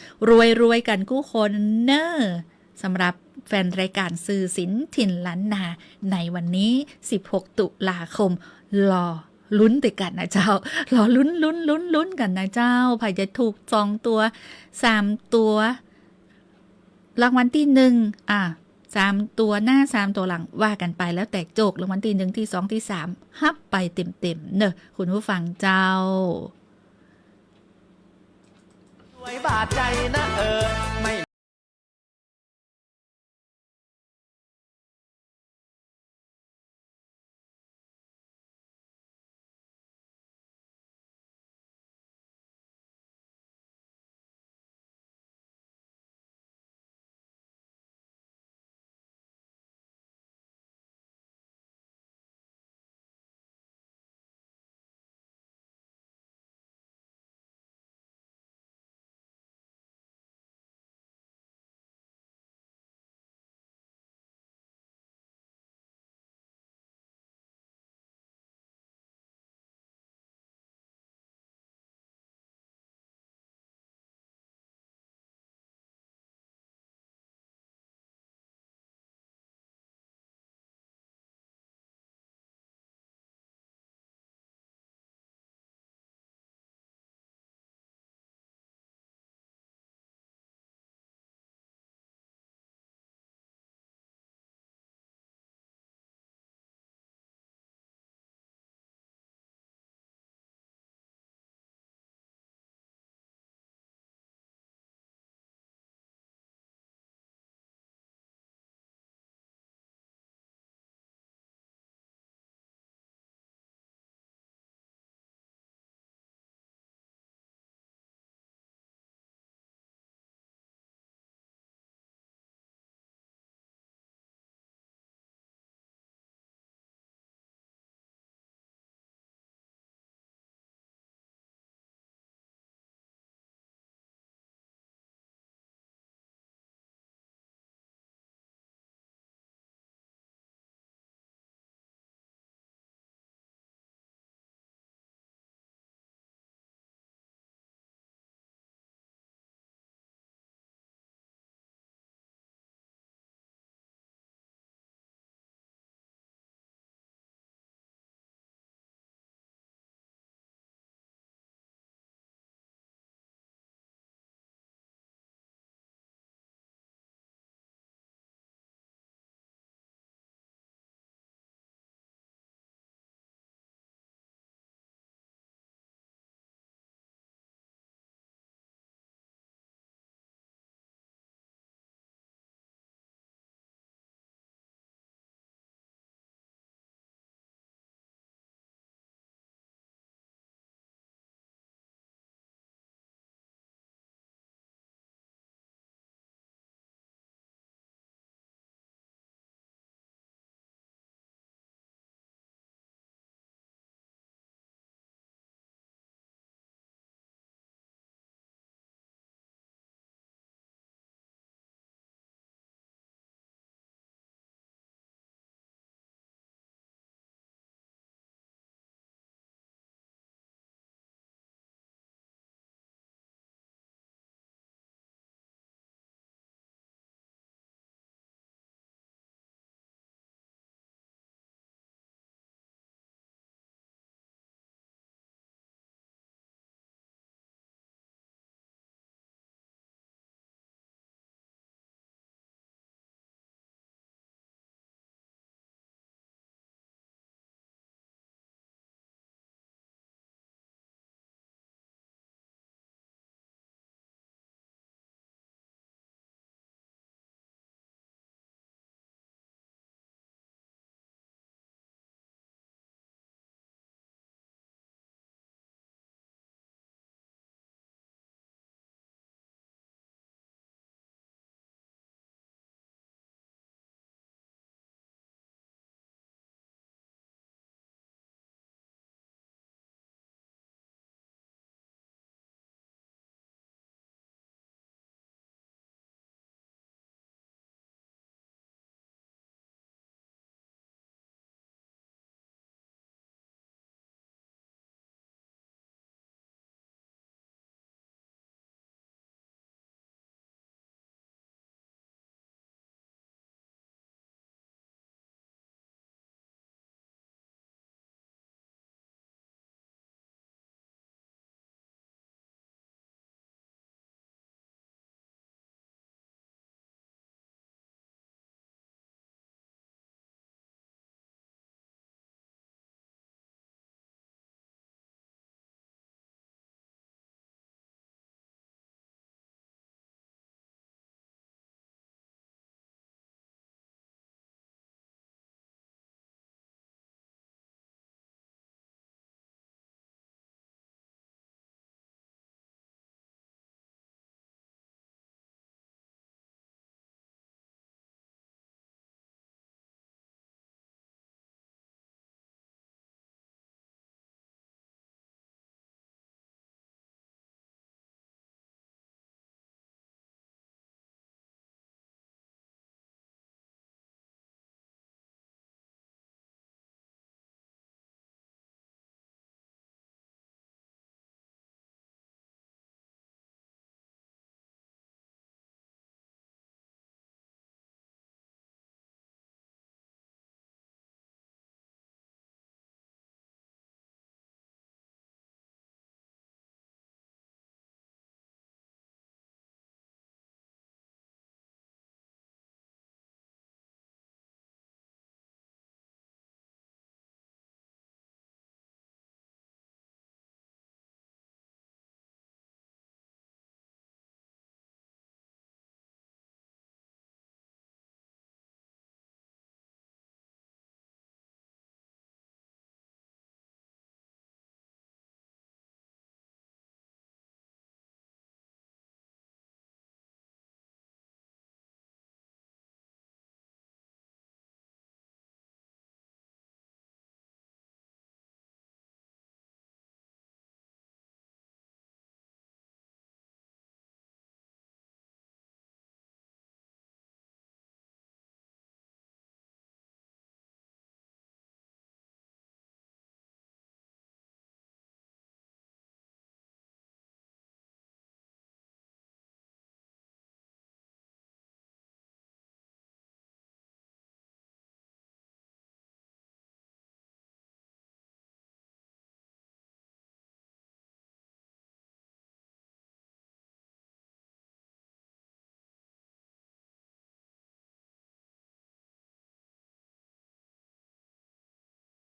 รวยๆ กั๋นกู้คนเน่อ สำหรับแฟนรายก๋านสื่อศิลป์ถิ่นล้านนา ในวันนี้ สิบหก ตุลาคม รอลุ้นตวยกั๋นนะเจ้า รอลุ้นลุ้นลุ้นลุ้นกั๋นนะเจ้า ใผจะถูกสองตั๋ว สามตั๋ว รางวัลตี้หนึ่ง อ่ะ สามตั๋วหน้า สามตั๋วหลัง ว่ากั๋นไป แล้วแต่โจค รางวัลตี้หนึ่ง ตี้สอง ตี้สาม ฮับไปเต็มๆ เน่อ คุณผู้ฟังเจ้า รวยบาดใจ๋นะเออ ไม่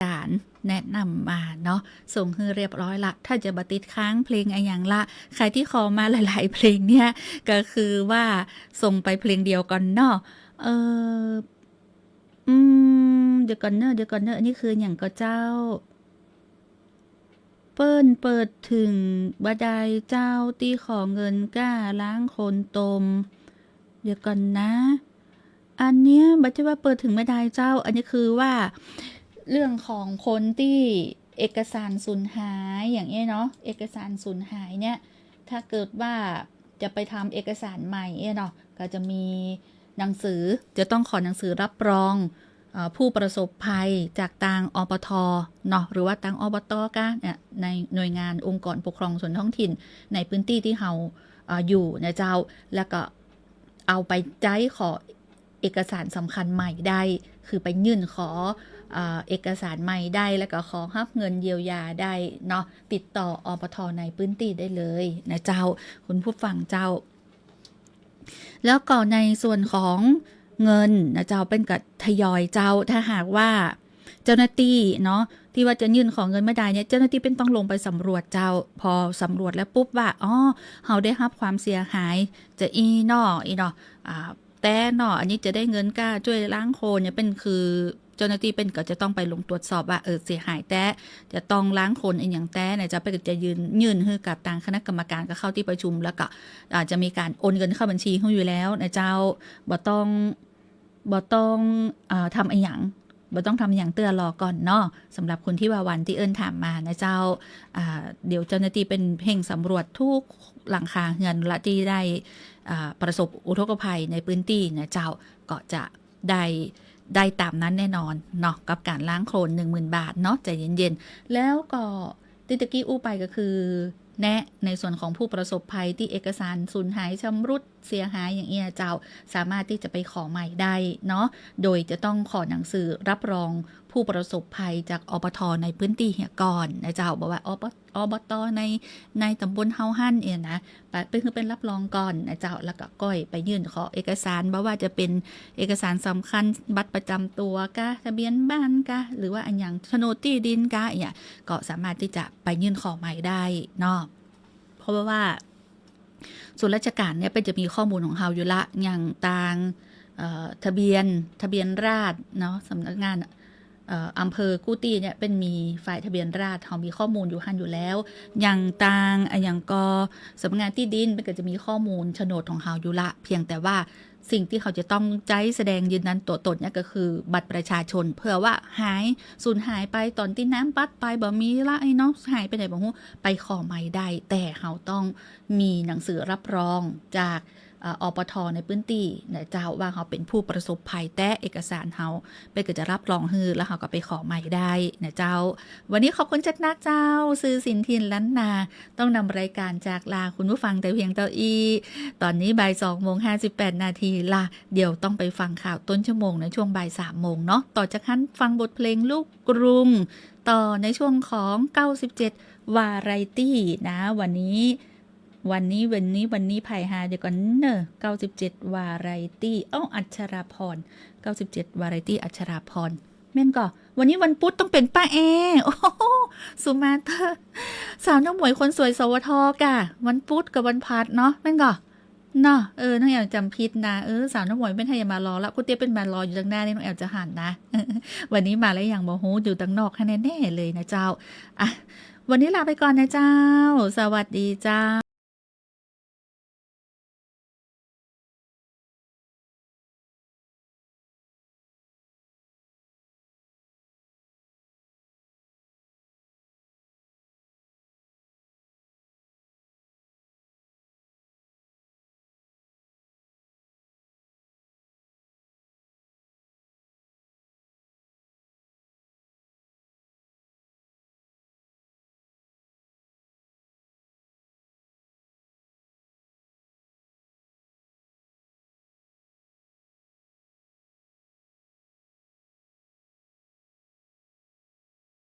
การแนะนำมาเนาะ ส่งหื้อเรียบร้อยละ ถ้าจะบ่ติดค้างเพลงอะหยังละ ใครตี้ขอมาหลายๆ เพลงเนี่ย ก็คือว่าส่งไปเพลงเดียวก่อนเนาะ เอ่อ อืม เดี๋ยวก่อนเนอะ เดี๋ยวก่อนเนอะ อันนี้คือหยังก่อเจ้า เปิ้นเปิดเถิงบ่ดายเจ้าตี้ขอเงินก้าล้างโคลนตม เดี๋ยวก่อนนะ อันเนี้ยบ่ใจ้ว่าเปิดเถิงบ่ดายเจ้า อันนี้คือว่า เรื่องของคนตี้เอกสารสูญหายอย่างเงี้ยเนาะ เอกสารสูญหายเนี่ย ถ้าเกิดว่าจะไปทำเอกสารใหม่เนี่ยเนาะ ก็จะมีหนังสือ จะต้องขอหนังสือรับรอง เอ่อ ผู้ประสบภัยจากตาง อปท เนาะ หรือว่าตาง อบต กะเนี่ย ในหน่วยงานองค์กรปกครองส่วนท้องถิ่นในพื้นตี้ตี้เฮา เอ่อ อยู่นะเจ้า แล้วก็เอาไปใจ๊ขอเอกสารสำคัญใหม่ได้ คือไปยื่นขอ เอ่อ เอกสารใหม่ได้ แล้วก็ขอฮับเงินเยียวยาได้เนาะ ติดต่อ อปท ในพื้นตี้ได้เลยนะเจ้า คุณผู้ฟังเจ้า แล้วก็ในส่วนของเงินนะเจ้า เปิ้นก็ทยอยเจ้า ถ้าหากว่าเจ้าหน้าตี้เนาะ ตี้ว่าจะยื่นขอเงินบ่ดายเนี่ย เจ้าหน้าตี้เปิ้นต้องลงไปสำรวจเจ้า พอสำรวจแล้วปุ๊บว่า อ๋อ เฮาได้ฮับความเสียหายจะอี้เนาะ อี้เนาะ อ่า แต๊เนาะ อันนี้จะได้เงินก้าจ้วยล้างโคลนเนี่ย เปิ้นคือ เจ้าหน้าตี้เปิ้นก็จะต้องไปลงตรวจสอบว่า เออ เสียหายแต๊ จะต้องล้างโคลนอะหยังแต๊นะเจ้า เปิ้นก็จะยื่น ยื่นหื้อกับตางคณะกรรมการก็เข้าตี้ประชุม แล้วก็ อ่า จะมีก๋านโอนเงินเข้าบัญชีหื้ออยู่แล้วนะเจ้า บ่ต้อง บ่ต้อง เอ่อ ทำอะหยัง บ่ต้องทำอะหยังเตื้อ รอก่อนเนาะ สำหรับคนตี้ว่าวันตี้เอิ้นถามมานะเจ้า อ่า เดี๋ยวเจ้าหน้าตี้เปิ้นเฮ่งสำรวจทุกหลังคาเฮือนละตี้ได้ อ่า ประสบอุทกภัยในพื้นตี้นะเจ้า ก็จะ ได้ ได้ต๋ามนั้นแน่นอนเนาะ กับก๋านล้างโคลนหนึ่งหมื่นบาทเนาะ ใจ๋เย็นๆ แล้วก็ตี้ตะกี้อู้ไปก็คือ แนะในส่วนของผู้ประสบภัยตี้เอกสารสูญหายชำรุดเสียหายอย่างเอี้ยเจ้า สามารถตี้จะไปขอใหม่ได้เนาะ โดยจะต้องขอหนังสือรับรองผู้ประสบภัยจาก อปท ในพื้นตี้เหียก่อนนะเจ้า บอกว่า อป อบต ใน ในต๋ำบลเฮาหั้นเอี้ยนะ ไป ไปหื้อเปิ้นรับรองก่อนนะเจ้า แล้วก็ก้อยไปยื่นขอเอกสาร บ่ว่าจะเป๋นเอกสารสำคัญ บัตรประจำตั๋วกะ ทะเบียนบ้านกะ หรือว่าอะหยัง โฉนดตี้ดินกะ เอี้ย ก็สามารถตี้จะไปยื่นขอใหม่ได้เนาะ เพราะว่าส่วนราชการเนี่ยเปิ้นจะมีข้อมูลของเฮาอยู่ละ อย่างตาง เอ่อ ทะเบียน ทะเบียนราษฎร์เนาะ สำนักงาน เอ่อ อำเภอกู้ตี้เนี่ยเปิ้นมีฝ่ายทะเบียนราษฎร์ เฮามีข้อมูลอยู่หั้นอยู่แล้ว อย่างตาง อะหยังก็สำนักงานตี้ดิน เปิ้นก็จะมีข้อมูลโฉนดของเฮาอยู่ละ เพียงแต่ว่าสิ่งตี้เฮาจะต้องใจ๊แสดงยืนยันตั๋วต๋นเนี่ยก็คือบัตรประชาชน เผื่อว่าหาย สูญหายไปต๋อนตี้น้ำปั๊ดไป บ่มีละไอ้เนาะ หายไปไหนบ่ฮู้ ไปขอใหม่ได้ แต่เฮาต้องมีหนังสือรับรองจาก เอ่อ อปท ในพื้นตี้นะเจ้า ว่าเฮาเป๋นผู้ประสบภัยแต๊ เอกสารเฮาเปิ้นก็จะรับรองหื้อ แล้วเฮาก็ไปขอใหม่ได้นะเจ้า วันนี้ขอบคุณจัดนักเจ้า ซื่อสินถิ่นล้านนา ต้องนำรายการจากลาคุณผู้ฟังแต่เพียงเต้าอี้ ต๋อนนี้บ่ายสองโมงห้าสิบแปดนาทีละ เดี๋ยวต้องไปฟังข่าวต้นชั่วโมงในช่วงบ่ายสามโมงเนาะ ต่อจากนั้นฟังบทเพลงลูกกรุง ต่อในช่วงของเก้าสิบเจ็ดวาไรตี้นะ วันนี้ วันนี้ วันนี้ วันนี้ไผฮา เดี๋ยวก่อนเนอะ เก้าสิบเจ็ดวาไรตี้ เอ้า อัชราพร เก้าสิบเจ็ดวาไรตี้ อัชราพร แม่นก่อ วันนี้วันพุธต้องเป๋นป้าแอ โอ้โห สุมาเตอร์ สาวน้ำหมวยคนสวย สวท กะ วันพุธกับวันพฤหัสเนาะ แม่นก่อ เนาะ เออ น้องแอวจ๋ำผิดนะ เออ สาวน้ำหมวยเปิ้นหาอย่ามารอละ กู้เตี้ยเปิ้นมารออยู่ตังหน้านี่ น้องแอวจะหันนะ วันนี้มาแล้วยังบ่ฮู้ อยู่ตังนอกแน่ๆ เลยนะเจ้า อ่ะ วันนี้ลาไปก่อนนะเจ้า สวัสดีเจ้า